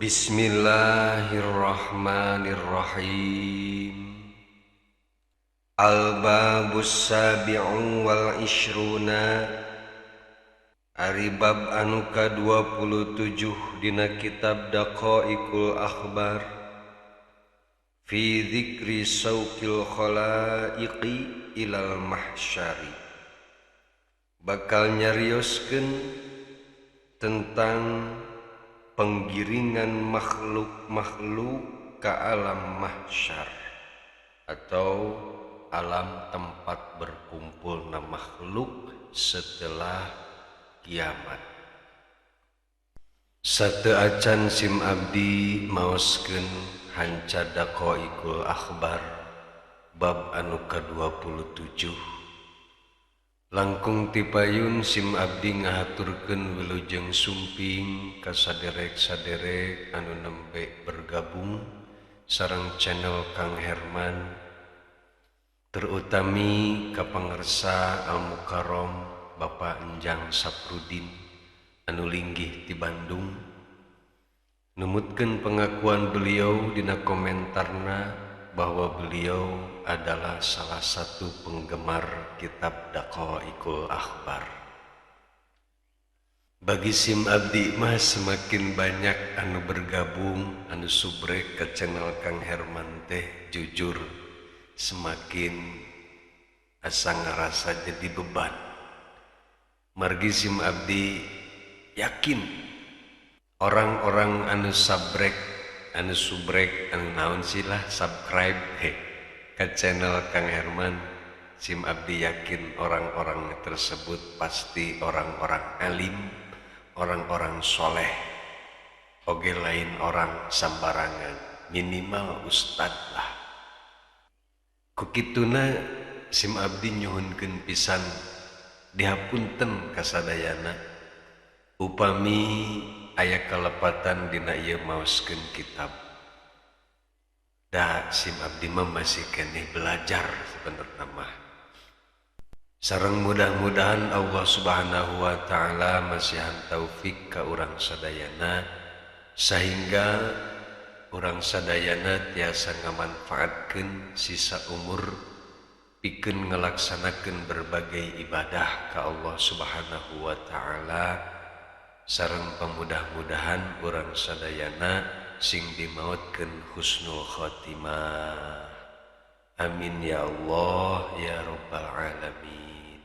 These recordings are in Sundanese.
Bismillahirrahmanirrahim. Al-babus sabi'u wal ishruna, ari bab anu ka-27 dina kitab Daqaiqul Akhbar, fi dzikri sauqil khalaiqi ilal mahsyari, bakal nyarioskeun tentang penggiringan makhluk-makhluk ke alam mahsyar atau alam tempat berkumpulna makhluk setelah kiamat. Sateuacan sim abdi maoskeun hanca Daqaiqul Akhbar bab anu ka-27, langkung tipayun sim abdi ngahaturkeun wilujeng sumping ka saderek-saderek anu nembe bergabung sareng channel Kang Herman, terutami ka pangersa Al Mukarrom Bapak Enjang Saprudin anu linggih di Bandung, numutkeun pengakuan beliau dina komentarna bahwa beliau adalah salah satu penggemar kitab Daqaiqul Akhbar. Bagi sim abdi mah, semakin banyak anu bergabung, anu subrek ke channel Kang Herman teh, jujur semakin asa ngerasa jadi beban. Margi sim abdi yakin orang-orang anu sabrek, anu subrek, anu naon sih lah, subscribe he ke channel Kang Herman, sim abdi yakin orang-orang tersebut pasti orang-orang alim, orang-orang soleh, oge lain orang sambarangan, minimal ustad lah. Kukituna sim abdi nyuhunkeun pisan dihapunten kasadayana upami aya kalepatan dina ieu maoskeun kitab. Da sim abdi mah masih keneh belajar sebenarnya mah. Sareng mudah-mudahan Allah Subhanahu wa Ta'ala masihan taufik ka urang sadayana sehingga urang sadayana tiasa ngamanfaatkeun sisa umur pikeun ngalaksanakeun berbagai ibadah ka Allah Subhanahu wa Ta'ala, sareng pemudah-mudahan urang sadayana sing dimautkeun husnul khotimah. Amin ya Allah ya Rabbal alamin.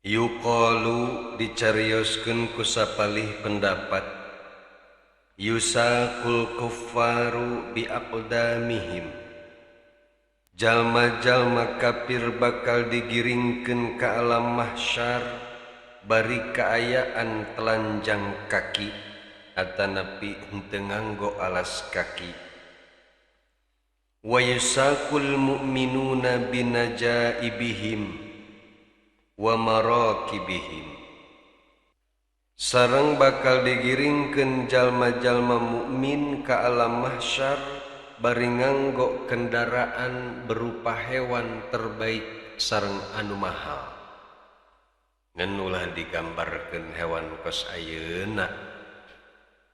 Yuqalu, dicarioskeun ku sapalih pendapat, yusaqul kuffaru bi aqdamihim, jalma-jalma kafir bakal digiringkeun ka alam mahsyar bari kaayaan telanjang kaki atanapi henteu nganggo alas kaki, wa yusaqul mu'minuna binajaibihim wa marakibihim, sareng bakal digiringkeun jalma-jalma mukmin ka alam mahsyar bari nganggo kendaraan berupa hewan terbaik sareng anu mahal. Ngan ulah digambarkeun hewan kos ayeuna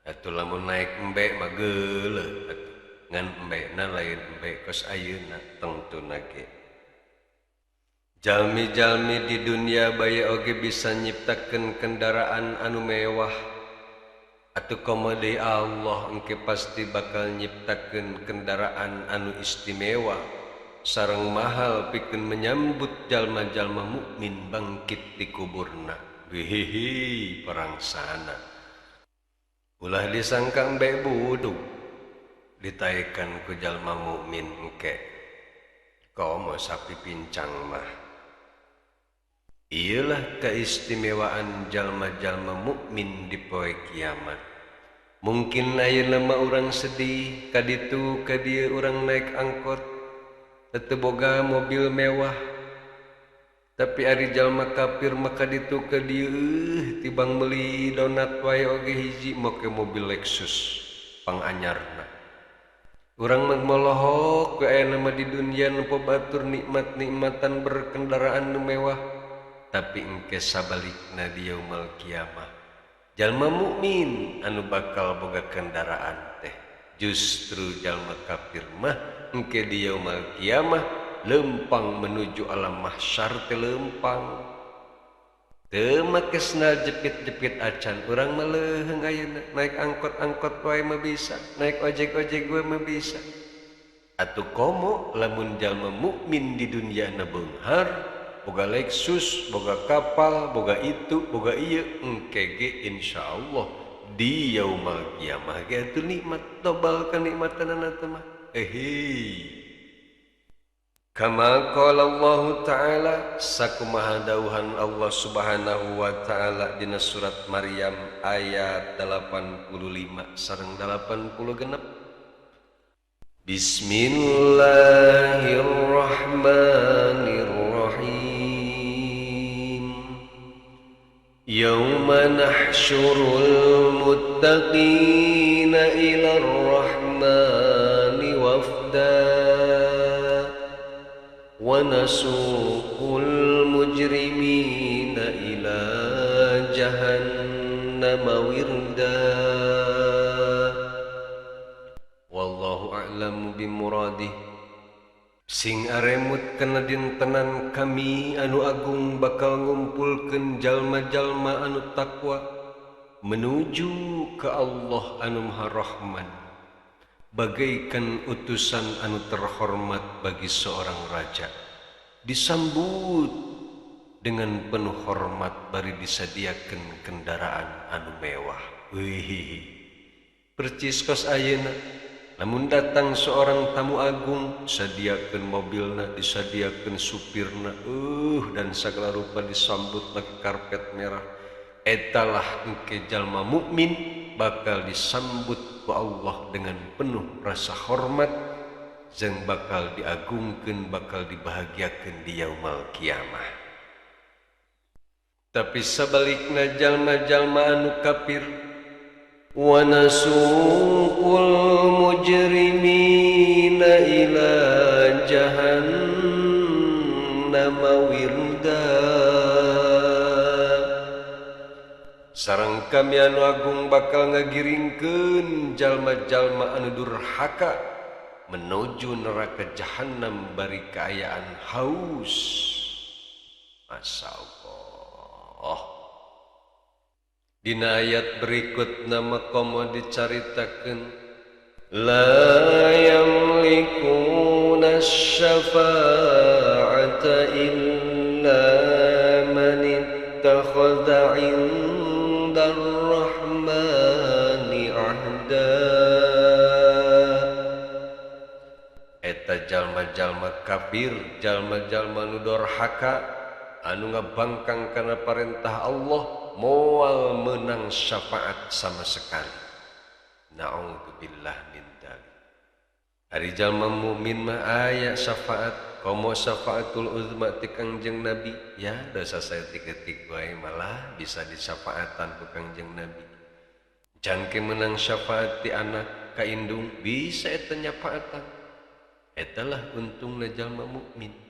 atuh. Lamun naik embe mah geuleuh atuh, ngan embena lain embe kos ayeuna tengtuna ge. Jalmi-jalmi di dunia bae oge bisa nyiptakeun kendaraan anu mewah atuh, komo deui Allah engke pasti bakal nyiptakeun kendaraan anu istimewa sareng mahal pikeun menyambut jalma-jalma mukmin bangkit di kuburna. Hihihi, parangsana ulah disangka embe buduk ditaekan ku jalma mukmin engke, komo sapi pincang mah. Iyalah keistimewaan jalma-jalma mukmin di poe kiamat. Mungkin ayeuna mah urang sedih, kaditu ka dieu urang naik angkot, teu boga mobil mewah. Tapi ari jalma kafir mah kaditu ka dieu tibang meuli donat wae oge hiji make mobil Lexus panganyarna. Urang mah molohok we ayeuna mah di dunia nempo batur nikmat-nikmatan berkendaraan nu mewah, tapi engke sabalikna di yaumal kiamah. Jalma mukmin anu bakal boga kendaraan teh. Justru jalma kafir mah engke di yaumul kiamah lempang menuju alam mahsyar teh lempang. Teu make sendal jepit-jepit acan urang mah leuheung ayeuna naik angkot-angkot wae mah bisa, naik ojek-ojek wae mah bisa. Atuh komo lamun jalma mukmin di dunia na beunghar, boga Lexus, boga kapal, boga itu, boga ieu, engke ge insyaallah di yaumul kiamah ge atuh nikmat tobal kenikmatanana teh mah. Ehi. Kama qala Allah Ta'ala sakumaha dawuhan Allah Subhanahu wa Ta'ala dina surat Maryam ayat 85 sareng 86. Bismillahirrahmanirrahim. Yauma nahsyurul muttaqina ilar rahmani wafda wa nasuqul mujrimina ila jahannama wirda. Wallahu a'lamu bimuradih. Sing aremut kana dintenan kami anu agung bakal ngumpulkeun jalma-jalma anu takwa menuju ke Allah anu Maha Rahman, bagaikan utusan anu terhormat bagi seorang raja, disambut dengan penuh hormat bari disadiakeun kendaraan anu mewah. Wih, percis kos ayeuna. Namun datang seorang tamu agung, disadiakeun mobilna, disadiakeun supirna, dan segala rupa disambut pakai karpet merah. Etalah engke jalma mukmin bakal disambut ku Allah dengan penuh rasa hormat, jeung bakal diagungkeun, bakal dibahagiakeun di yaumul kiamah. Tapi sabalikna jalma-jalma anu kafir, wa nasuqul mujrimina ila jahannama wirda. Sareng kami anu agung bakal ngagiringkeun jalma-jalma anu durhaka menuju neraka jahannam bari kaayaan haus. Masya Allah. Dina ayat berikut nama komo dicaritakeun, la yamlikuna syafa'ata illa man ittakhadha 'inda ar-rahmani 'ahda. Eta jalma-jalma kafir, jalma-jalma nu dorhaka anu ngabangkang kana parentah Allah, moal menang syafaat sama sekali. Na'udzubillah min dzalik. Ari jalma mukmin mah aya syafaat, komo syafaatul uzma ti Kangjeng Nabi. Ya dosa saya tiketik wae malah bisa disyafaatan ku Kangjeng Nabi. Jangke menang syafaat ti anak ka indung bisa eta nyafaatan. Etalah untungna jalma mukmin.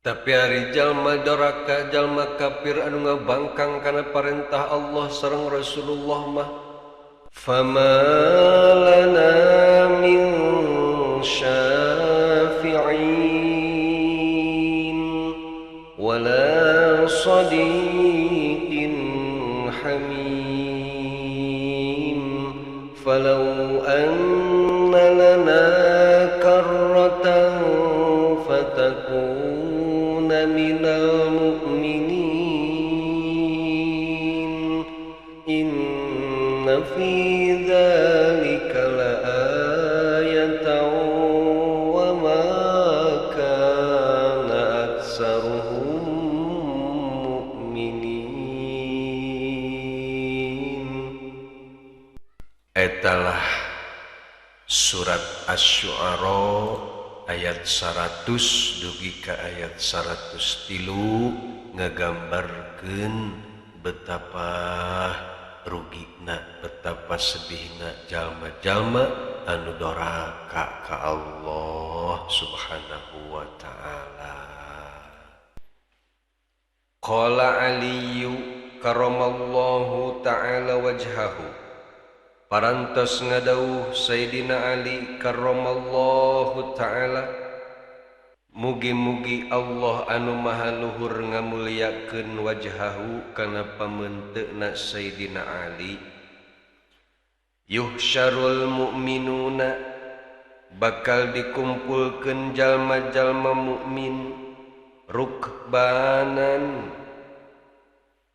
Tapi ari jalma doraka, jalma kafir anu ngabangkang kana parentah Allah sareng Rasulullah mah, fama lana min syafi'in wala sadiqin hamim. Falau anna lana karratan fatakun minal mu'minin. Inna fi dzalika la'ayatan wa ma kana aktsaruhum mu'minin. Etalah surat Asy-Syu'ara ayat 100 dugi ka ayat 103 ngagambarkeun betapa rugina, betapa sedihna jalma-jalma anu doraka ka Allah Subhanahu wa Ta'ala. Qala Aliyu karamallahu ta'ala wajhahu. Parantos ngadawuh Sayyidina Ali karamallahu ta'ala, mugi-mugi Allah anu maha luhur ngamuliakeun wajhahu kana pamenteuna Sayyidina Ali. Yuhsyarul mu'minuna, bakal dikumpulkeun jalma-jalma mukmin rukbanan,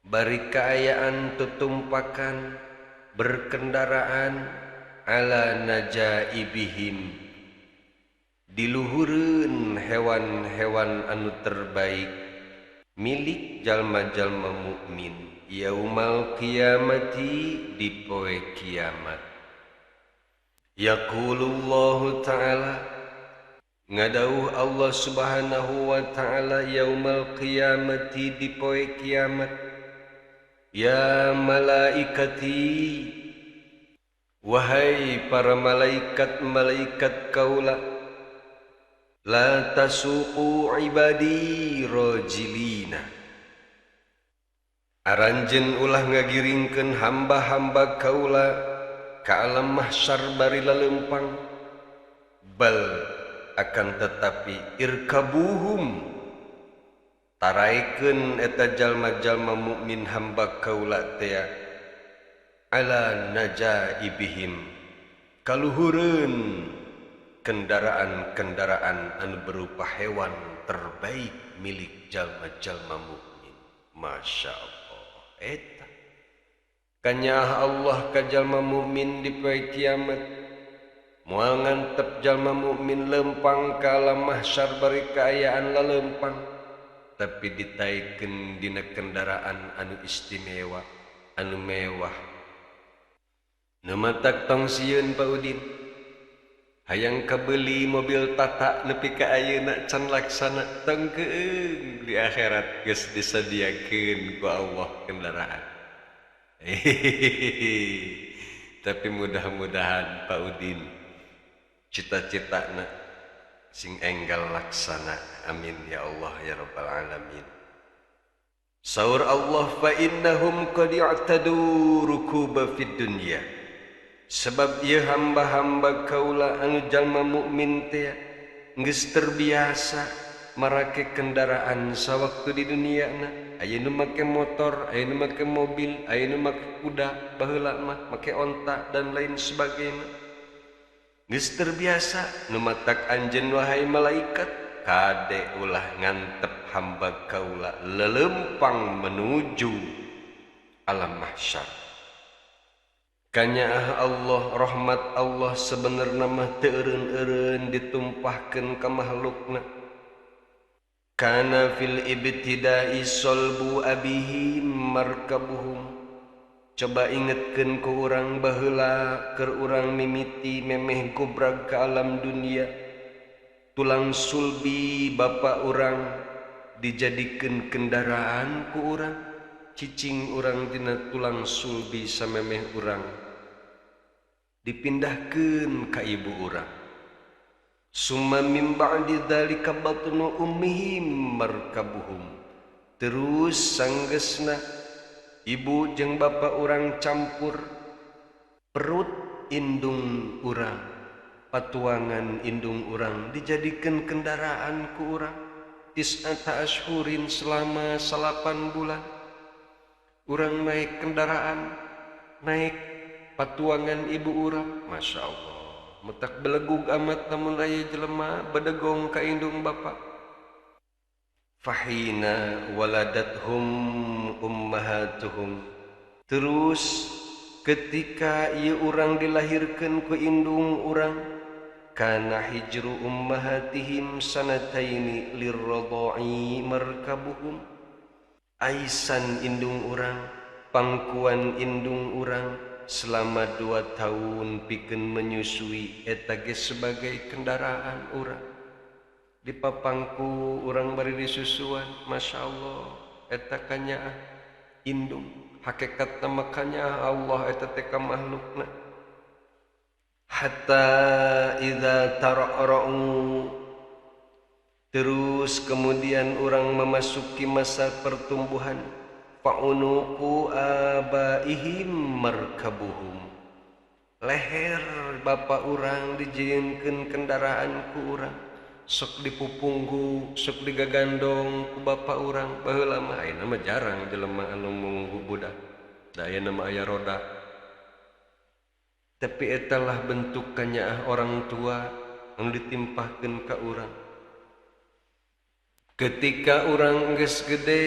bari kaayaan tutumpakan berkendaraan ala najaibihim, diluhureun hewan-hewan anu terbaik milik jalma-jalma mukmin yaumal qiyamati, di poe kiamat. Yaqulullahu ta'ala, ngadauh Allah subhanahu wa ta'ala yaumal qiyamati, di poe kiamat, ya malaikati, wahai para malaikat-malaikat kaula, la tasuqu ibadi rajilina, aranjeun ulah ngagiringkeun hamba-hamba kaula ka alam mahsyar bari lalempang, bal akan tetapi irkabuhum, taraikeun eta jalma-jalma mukmin hamba kaula teh ala najaibihim, kaluhureun kendaraan-kendaraan anu berupa hewan terbaik milik jalma-jalma mukmin. Masya Allah, eta kanyaah Allah ka jalma mukmin di poe kiamat. Moal ngantep jalma mukmin lempang ka alam mahsyar bari kaayaan lalempang, tapi ditaikeun dina kendaraan anu istimewa, anu mewah. Nu matak tong sieun Pak Udin, hayang kabeli mobil tata nepi ka ayeuna can laksana, tong keung di akhirat geus disadiakeun ku Allah kendaraan. Tapi mudah-mudahan Pak Udin cita-citana sing enggal laksana, amin ya Allah ya rabbal alamin. Saur Allah, fa innahum qad i'tadu rukuba fid dunya, sebab ieu hamba-hamba kaula anu jalma mukmin teh geus terbiasa marake kendaraan sawaktu di dunia na. Aya nu make motor, aya nu make mobil, aya nu make kuda, baheula mah make onta dan lain sebagainya. Geus terbiasa. Nu matak anjeun wahai malaikat kade ulah ngantep hamba kaula lelempang menuju alam mahsyar. Kanyaah Allah, rahmat Allah sebenarnya mah teu eureun-eureun ditumpahkeun ka makhlukna. Kana fil ibtida'i solbu abihim markabuhum. Coba ingetkeun ku urang baheula keur urang mimiti memeh gobrag ka alam dunia, tulang sulbi bapa urang dijadikeun kendaraan ku urang, cicing urang dina tulang sulbi samemeh urang dipindahkeun ka ibu urang. Summa min ba'di dzalika batnu ummihim markabuhum. Terus sanggeusna ibu jeung bapa urang campur, perut indung urang, patuangan indung urang dijadikeun kendaraan ku urang. Tis'ata ashurin, selama 8 bulan urang naik kendaraan, naik patuangan ibu urang. Masya Allah, metak belegug amat namun aya jelema bedegong ka indung bapa. Fahina waladathum ummahatuhum. Terus ketika ieu urang dilahirkeun ku indung urang, kana hijru ummahatihim sanataini lirradha'i markabuhum. Aisan indung urang, pangkuan indung urang selama 2 tahun pikeun menyusui eta ge sebagai kendaraan urang. Dipapangku urang bari disusuan, Masya Allah, eta kanyaah indung. Hakikatna makanya Allah eta teh ka makhlukna. Hatta idza tara'ra'u, terus kemudian urang memasuki masa pertumbuhan, Fa'unuqu abaihim markabuhum, leher bapak urang dijieunkeun kendaraan ku urang, sok dipupunggu, sok digagandong ku bapak urang. Baheula mah ayeuna mah jarang jelema anu munggu budak, da ayeuna mah aya roda. Tapi etalah bentuk kanyaah orang tua anu ditimpahkeun ka urang. Ketika urang geus gede,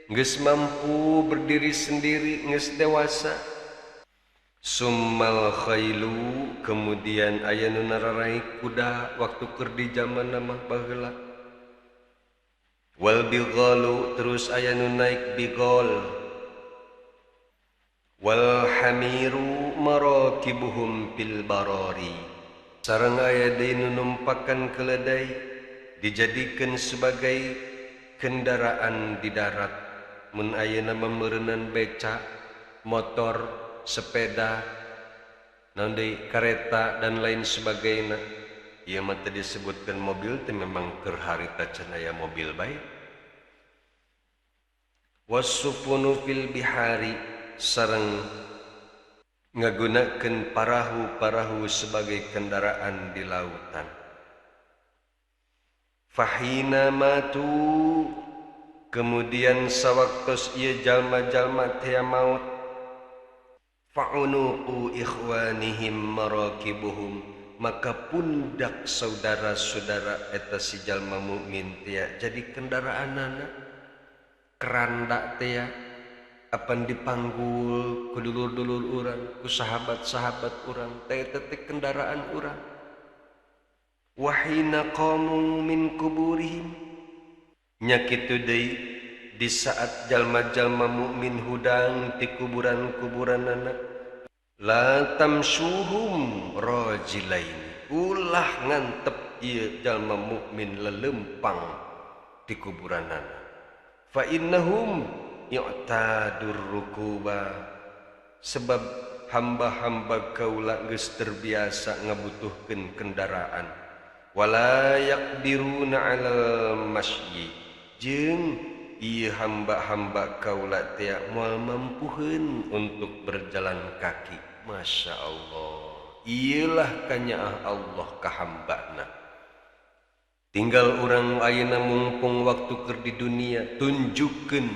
geus mampu berdiri sendiri, geus dewasa, summal khailu, kemudian aya nu nararai kuda waktu keur di zaman mah baheula. Wal bighalu, terus aya nu naik bigol. Wal hamiru marakibuhum fil barari, sareng aya deui nu numpakan keledai dijadikeun sebagai kendaraan di darat. Mun ayeuna meureunnan beca, motor, sepeda, naon deui, kareta dan lain sebagainya. Ieu mah teu disebutkeun mobil teh, memang keur harita can aya mobil bae. Wasufunu fil bihari, sareng ngagunakeun parahu-parahu sebagai kendaraan di lautan. Fahina matu, kemudian sawaktos ieu jalma-jalma teh maut, fa'unuqu ikhwanihim marakibuhum, maka pundak saudara-saudara eta si jalma mukmin teh jadi kendaraanana, keranda teh apan dipanggul ku dulur-dulur urang, ku sahabat-sahabat urang teh eta teh kendaraan urang. Wahina qamu min kuburihim, nya kitu deui di saat jalma-jalma mukmin hudang ti kuburan-kuburanana, la tamsuhum rajilain, ulah ngantep ieu jalma mukmin lelempang ti kuburanana. Fa innahum i'tadur rukuba, sebab hamba-hamba kaula geus terbiasa ngabutuhkeun kendaraan. Wala yaqdiruna 'alal masyi, jeung ieu hamba-hamba kaula teh moal mampuheun untuk berjalan kaki. Masya Allah, ieulah kanyaah Allah ka hambana. Tinggal urang ayeuna mumpung waktu keur di dunia, tunjukkeun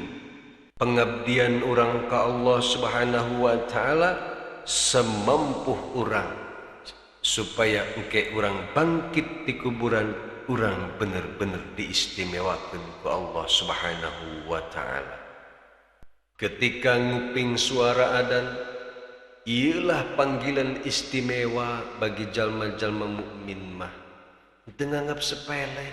pengabdian urang ka Allah Subhanahu wa taala semampuh urang, supaya engke urang bangkit di kuburan, urang bener-bener diistimewakeun ku Allah Subhanahu wa taala. Ketika nguping suara adan, ieulah panggilan istimewa bagi jalma-jalma mukmin mah. Teu nganggap sepele.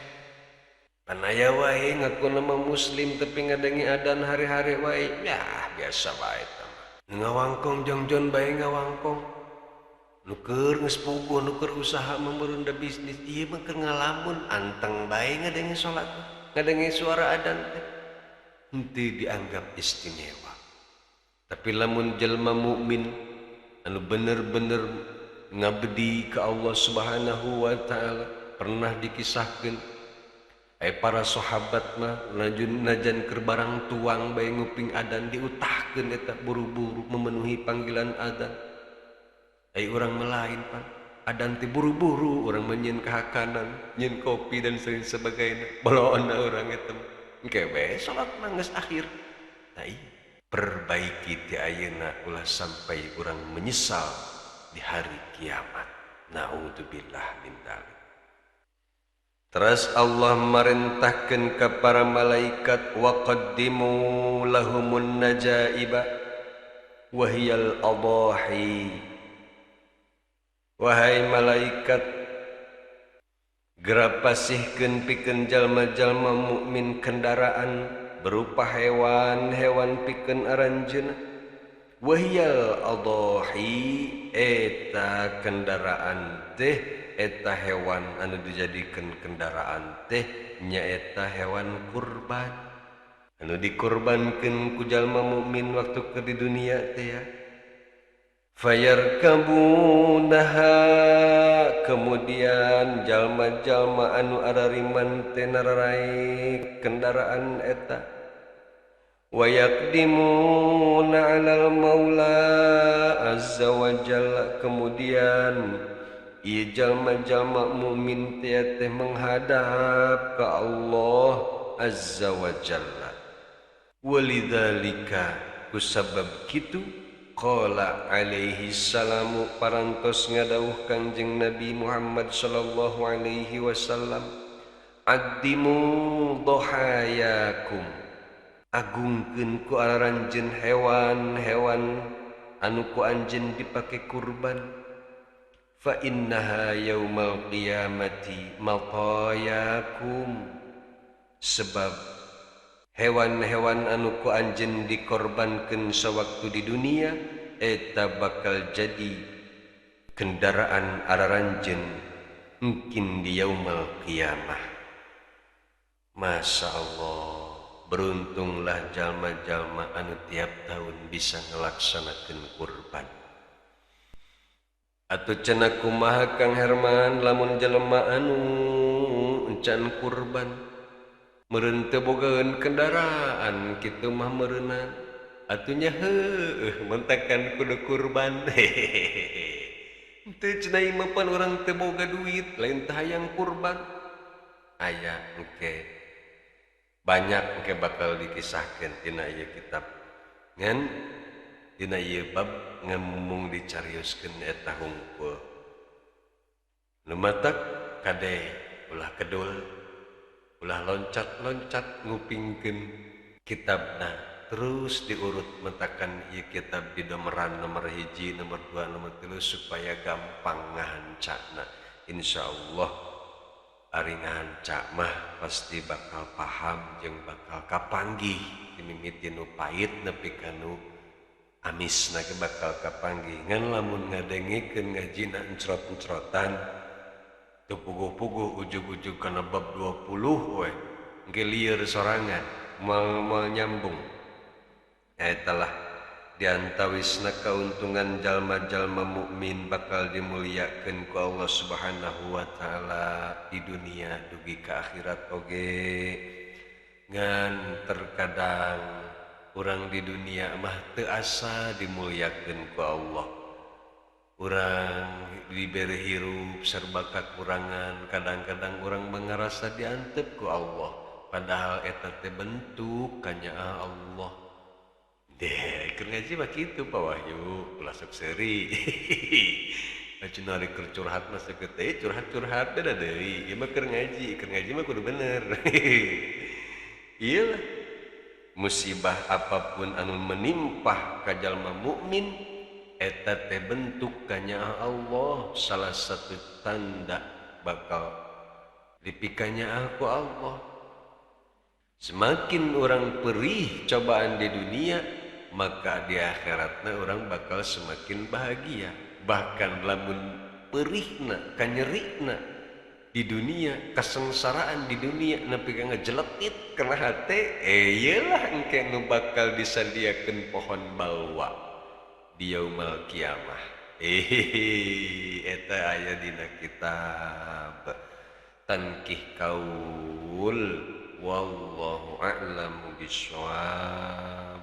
Panaya wae ngaku nama muslim tapi ngadengi adan hari-hari wae, ya biasa wae eta mah. Ngawangkong jongjon bae ngawangkong. Nu keur geus puguh, nu keur usaha memerunda bisnis, ieu mah keur ngalamun anteng bae ngadengi salat, ngadengi suara adan teh. Henteu dianggap istimewa. Tapi lamun jelema mukmin anu bener-bener ngabdi ka Allah Subhanahu wa taala, pernah dikisahkeun para sahabat mah najan keur barang tuang bae nguping adan diutahkeun eta buru-buru memenuhi panggilan adan. Ai urang mah lain pan, adan teh buru-buru urang mah nyieun kahakanan, nyieun kopi dan lain sebagainya. Boloona urang eta mah. Engke we salat mah geus akhir. Tah ieu perbaiki ti ayeuna ulah sampai urang menyesal di hari kiamat. Naudzubillah min dzalik. Terus Allah merintahkan ke para malaikat, wa qaddimu lahumun najaiba wahiyal adahi. Wahai malaikat, gerapasihkeun pikeun jalma-jalma mukmin kendaraan berupa hewan-hewan pikeun aranjeunna. Wahiyal adahi, eta kendaraan teh, eta hewan anu dijadikeun kendaraan teh nyaeta hewan kurban anu dikurbankeun ku jalma mukmin waktu keur di dunia teh ya. Fayarkabunaha, kemudian jalma-jalma anu arariman teh nararai kendaraan eta. Wa yaqdimuna 'alal maula azza wa jalla, kemudian ieu jalma-jalma mukmin teh menghadap ka Allah azza wa jalla. Walidzalika kusabab kitu qala alaihi salamu parantos ngadawuh Kangjeng Nabi Muhammad sallallahu alaihi wasallam, addimu dhahayakum, agungkeun ku aranjeun hewan-hewan anu ku anjeun dipake kurban, fa innaha yaumal qiyamati matayakum, sebab hewan-hewan anu ku anjeun dikorbankeun sewaktu di dunia eta bakal jadi kendaraan araranjeun mungkin di yaumal qiyamah. Masya Allah, beruntunglah jalma-jalma anu tiap tahun bisa ngelaksanakeun kurban. Atuh cenah kumaha Kang Herman lamun jelema anu encan kurban meureun teu bogaeun kendaraan kitu mah meureunnan atuh nya heueuh mentakan kudu kurban. Teu cenah ieu mah pan urang teu boga duit lain teh hayang kurban. Aya engke banyak engke bakal dikisahkeun dina ieu kitab ngan dina ieu bab ngan mung dicarioskeun eta hungkul. Nu matak kade ulah kedul, ulah loncat-loncat ngupingkeun kitabna, terus diurut mentakan ieu kitab di nomoran nomor 1, nomor 2, nomor 3 supaya gampang ngahancana. Insyaallah ari ngahanca mah pasti bakal paham jeung bakal kapanggih dimimiti nu pahit nepi ka nu amisna ge bakal kapanggih. Ngan lamun ngadengikeun ngajina encrot-encrotan teu puguh-puguh ujug-ujug kana bab 20 we engke lieur sorangan moal nyambung. Eta lah diantawisna kauntungan jalma-jalma mukmin bakal dimuliakeun ku Allah Subhanahu wa taala di dunia dugi ka akhirat oge. Ngan terkadang urang di dunia mah teu asa dimuliakeun ku Allah. Urang dibere hirup serba kakurangan, kadang-kadang urang mangarasa diantep ku Allah, padahal eta teh bentuk kanyaah Allah. Deh, keur ngaji mah kitu Pak Wahyu, ulah sok seuri. Cenah ari keur curhat mah sakeut teh curhat-curhat beda deui. Ieu mah keur ngaji mah kudu bener. Ieu lah musibah apapun anu menimpah ka jalma mukmin eta teh bentuk kanyaah Allah, salah satu tanda bakal dipikanyaah ku Allah. Semakin orang perih cobaan di dunia, maka di akhiratna orang bakal semakin bahagia. Bahkan lamun perihna, kanyerikna di dunia, kesengsaraan di dunia nepi ka ngejeletit kana hate, ieulah engke nu bakal disadiakeun pohon balwa di yaumal kiamah. Eta aya dina kitab Tankih Kaul. Wallahu a'lamu bishawab.